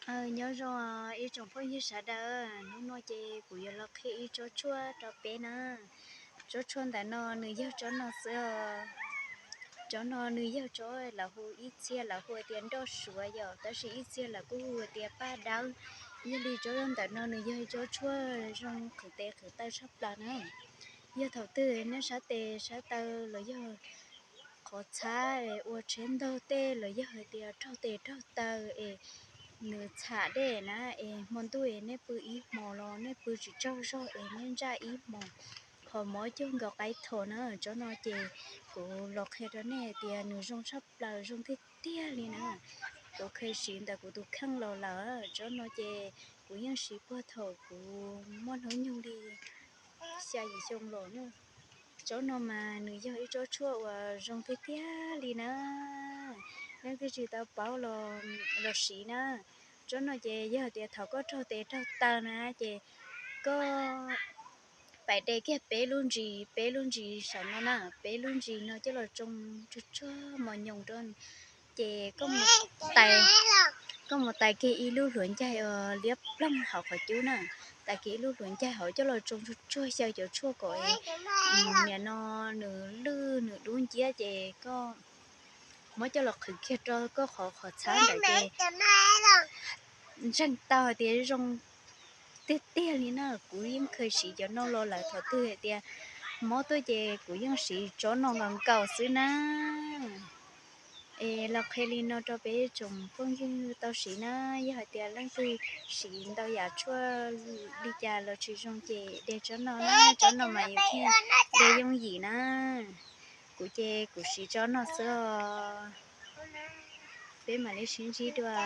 Nyob zoo ib tsoom phooj ywg sawv daws, hnub no ces kuv yuav los qhia ib tsob tshuaj rau peb na. Tsob tshuaj ntawm no nws yog tsob no xwb. Tsob no nws yog tsob lawv hu ib txhia lawv hu tias nroj suav yom, tab sis ib txhia lawv kuj hu tias paj dawb. Yog li tsob ntawm no nws yog ib tsob tshuaj zoo qhwv tes qhwv taw tshaj plaws na. Yog thaum twg nej sab tes sab taw los yog qhov txhab ua tsheb ntog tej los yog hais tias raug tes raug taw es nws txham dej na, es hmo ntuj es nej pw ib hmos los nej pw tsis tsaug zog es nej ntsaj ib hmos, qhov mob cuag nkaus qaib thos na. Tsob no ces kuv los qhia rau nej hais tias nws zoo tshaj plaws zoo tiag tiag li na. Kuv kheev siv ntawm kuv tus kheej los lawm. Tsob no ces kuv yeej siv puag thaum kuv muaj hnub nyoog li xya yim xyoo los na. Tsob no mas nws yog ib tsob tshuaj uas zoo tiag tiag li na. Leej twg tsis tau paub los siv na. Tsob no ces yog tias thaum koj raug tes raug taw na ces koj pais de kiag peb lub ntsis, peb lub ntsis saum no na, peb lub ntsis no coj los tsoo tsuag tsuag mos nyoos rau, ces koj mus tais kiag ib lub hluav ncaig uas liab ploog hauv qhov cub na, tais kiag ib lub hluav ncaig hauv coj los tsoo tsuag tsuag xyaw cov tshuaj kom niam no nws lwj nws dub nciab ces koj muab coj los qhwv kiag rau koj qhov qhov txhab ntawd ces ntseeg tau hais tias zoo tiag tiag li na. Kuv yeej kheev siv cov no los lawm, thaum twg hais tias mob tuaj ces kuv yeej siv tsob no nkaus nkaus xwb na. Es los qhia li no rau peb tsoom phooj ywg tau siv na. Yog hais tias leej twg siv ntau yam tshuaj li cas los tsis zoo ces de tsob no na, tsob no mas yus thiaj de yooj yim na. Kuv ces kuv siv tsob no xwb os. Peb mam li sib ntsib dua.